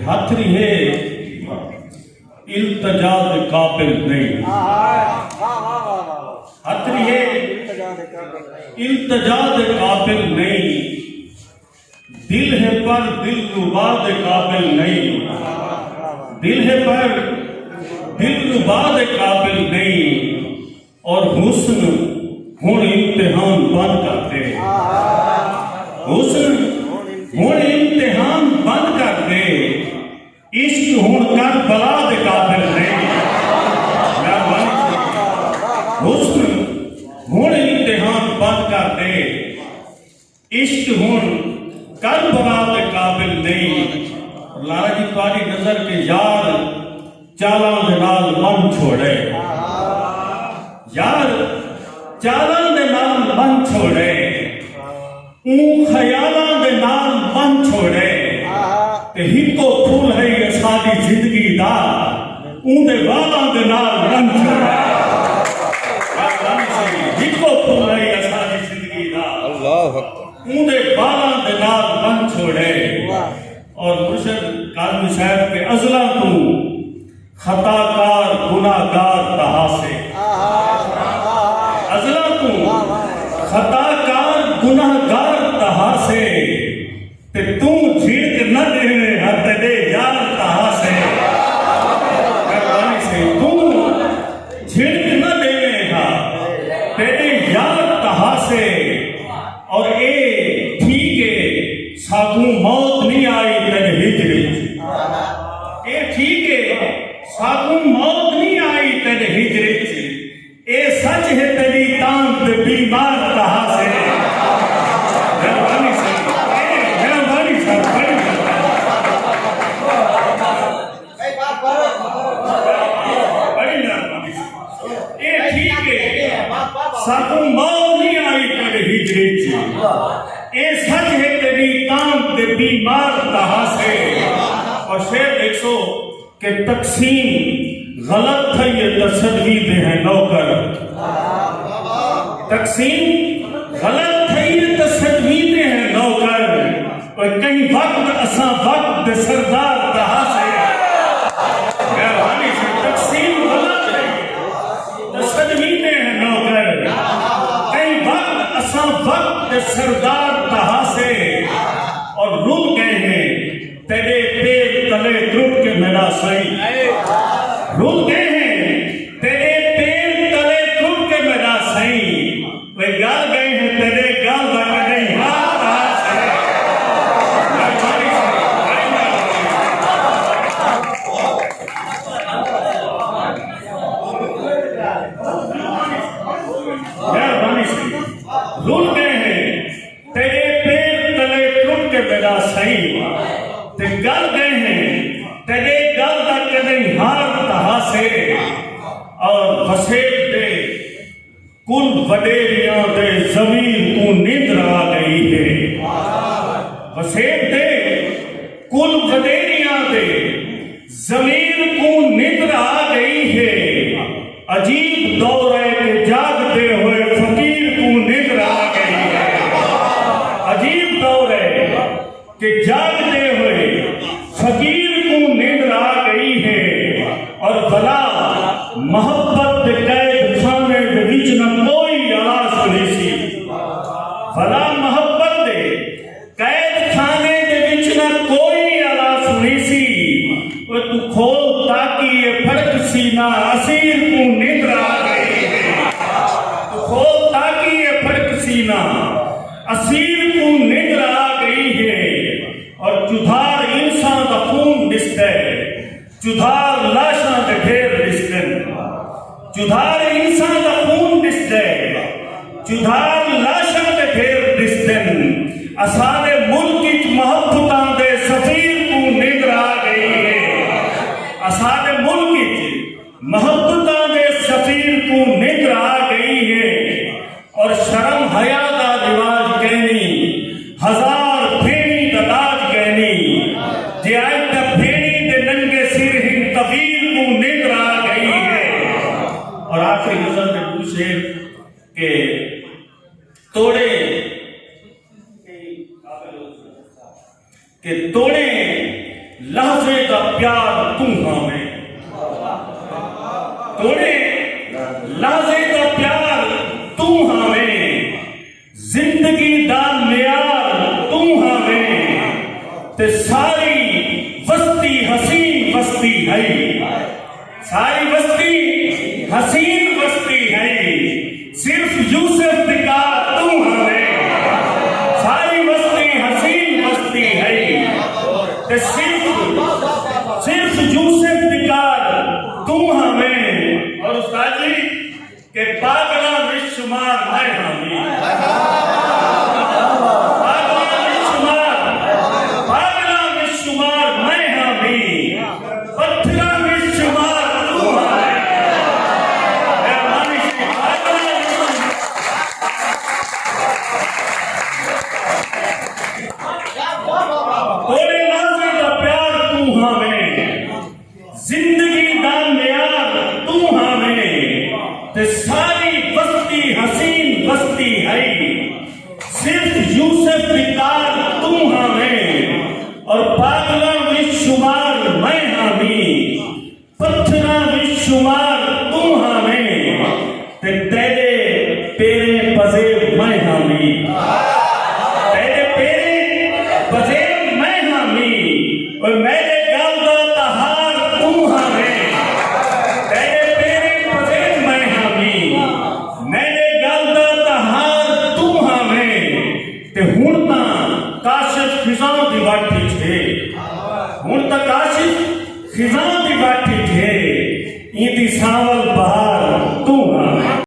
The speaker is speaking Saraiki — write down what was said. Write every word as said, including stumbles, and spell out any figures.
ہتھری ہے التجا دے قابل نہیں۔ ہتھری ہے التجا دے قابل نہیں۔ دل ہے پر دل ربا دے قابل نہیں۔ دل ہے پر دل ربا دے قابل نہیں۔ اور حسن ہن امتحان بند کر دے۔ حسن ہن امتحان بند کر دے۔ عشق ہن کربلا دے قابل نہیں۔ مہربانی۔ حسن ہن امتحان بند کر دے۔ عشق ہن کربلا دے قابل نہیں۔ لالا جی، تہاݙی نظر کے یار چالاں دے نال ٻن چھوڑے۔ یار چالاں دے نال ٻن چھوڑے۔ اوں خیالاں دے نال ٻن چھوڑے۔ تے ہکو پھل ہئی اساݙی زندگی دا، اوں دے والاں دے نال ٻن چھوڑے۔ ہکو پھل ہئی اساݙی زندگی دا۔ اللہ اکبر۔ اوں دے والاں دے نال ٻن چھوڑے۔ اور مرشد کاظمی صاحب کے ازلاں توں خطا کار گناہ گار تہاسے۔ ازلاں توں خطا کار گناہ گار تہاسے۔ تے توں جھڑک نہ ݙیویں ہا تیݙے یار تہاسے۔ مہربانی سئیں، توں جھڑک نہ ݙیویں ہا تیݙے یار تہاسے۔ اور اے ٹھیک ہے، ساکوں موت نہیں آئی تیݙے ہجر اچ۔ اے ٹھیک ہے، ساکوں موت نہیں آئی تیݙے ہجر اچ۔ اے سچ ہے تیݙی تاند تے بیمار تہاسے۔ مہربانی سئیں، مہربانی سئیں، بڑی مہربانی۔ بڑی مہربانی۔ اے ٹھیک ہے، ساکوں موت نہیں آئی تیݙے ہجر اچ۔ اے سچ ہے تیݙی تاند تے بیمار تہاسے۔ اور شعر ݙیکھسو کہ تقسیم غلط تھئی ہے تاں سدویندے ہیں نوکر۔ تقسیم غلط تھئی ہے تاں سدویندے ہیں نوکر۔ اوئے کہیں وقت اساں وقت دے سردار تہاسے۔ مہربانی سئیں، تقسیم غلط تھئی ہے تاں سدویندے ہیں نوکر۔ کہیں وقت اساں وقت دے سردار تہاسے۔ اور رل ڳئے ہیں تیݙے پیر تلے ترٹ کے میݙا سئیں۔ رل ڳئے ہیں تیݙے پیر تلے ترٹ کے میݙا سئیں۔ وے ڳل ڳئے ہیں تیݙے ڳل دا کݙاہیں ہار تہاسے۔ مہربانی سئیں۔ رل ڳئے ہیں تیݙے پیر تلے ترٹ کے میݙا سئیں، تے ڳل ڳئے ہیں تیݙے ڳل دا کݙاہیں ہار تہاسے۔ اور وسیب دے کل وݙیریاں دے ضمیر کوں نندر آ ڳئی ہے۔ وسیب دے کل وݙیریاں دے ضمیر کوں نندر آ ڳئی ہے۔ عجیب دور ہے کہ جاڳدے ہوئے فقیر کوں نندر آ ڳئی ہے۔ عجیب دور ہے کہ جاڳدے ہوئے فقیر کوں نندر آ ڳئی ہے۔ اور بھلا محبت دے قید خانے دے وچ نہ کوئی الا سݨیسی۔ بھلا محبت دے قید خانے دے وچ نہ کوئی الا سݨیسی۔ او توں کھول تاکی اے پھڑک سینا اسیر کوں نندر آ ڳئی ہے۔ توں کھول تاکی اے پھڑک سینا اسیر کوں نندر آ ڳئی ہے۔ اور چودھار انساں دا خون ݙسدے، چودھار لاشاں دے ڈھیر ݙسدن۔ چودھار انساں دا خون ݙسدے، چودھار لاشاں دے ڈھیر ݙسدن۔ اساݙے ملک اچ محبتاں دے سفیر کوں نندر آ ڳئی ہے۔ اساݙے ملک اچ محبتاں دے سفیر کوں نندر آ ڳئی ہے۔ اور شرم حیا دا رواج کینی، ہزار پھیݨی دا لاج کینی۔ جے اڄ تاں پھیݨی دے ننگے سر ہن تغیر کوں نندر آ ڳئی ہے۔ اور آخری غزل دے ݙو شعر کہ توڑے، کہ توڑے لہہ لحظے دا پیار توں ہاویں، توڑے لحظے دا پیار توں ہاویں، زندگی دا معیار توں ہاویں، تے ساری وستی حسین وستی ہئی۔ ساری وستی حسین وستی ہئی، صرف یوسف دی کار توں ہاویں۔ ساری وستی حسین وستی ہئی، تے صرف، صرف یوسف دی کار توں ہاویں۔ اور استاد جی، کہ پاگلاں وچ شمار میں ہاں وی۔ پاگلاں وچ شمار، پاگلاں وچ شمار میں ہاں وی۔ پتھراں وچ شمار توں ہاویں۔ مہربانی شریف، پاگلاں وچ، تیرے نازیں دا پیار توں ہاویں۔ زندگی دا معیار توں ہاویں، تے ساری وستی حسین وستی ہئی، صرف یوسف دی کار توں ہاویں، اور پاگلاں وچ شمار میں ہاں وی، پتھراں وچ شمار توں ہاویں۔ تے تیݙے پیریں پزیب میں ہامی، تیݙے پیریں پزیب میں ہامی، او میݙے ڳل دا تہار توں ہاویں۔ تیݙے پیریں پزیب میں ہامی، میݙے ڳل دا تہار توں ہاویں۔ تے ہݨ تاں کاشف خزاں دی وٹ اچ ہے، ہݨ تاں کاشف خزاں دی وٹ اچ ہے، ایندی سانول بہار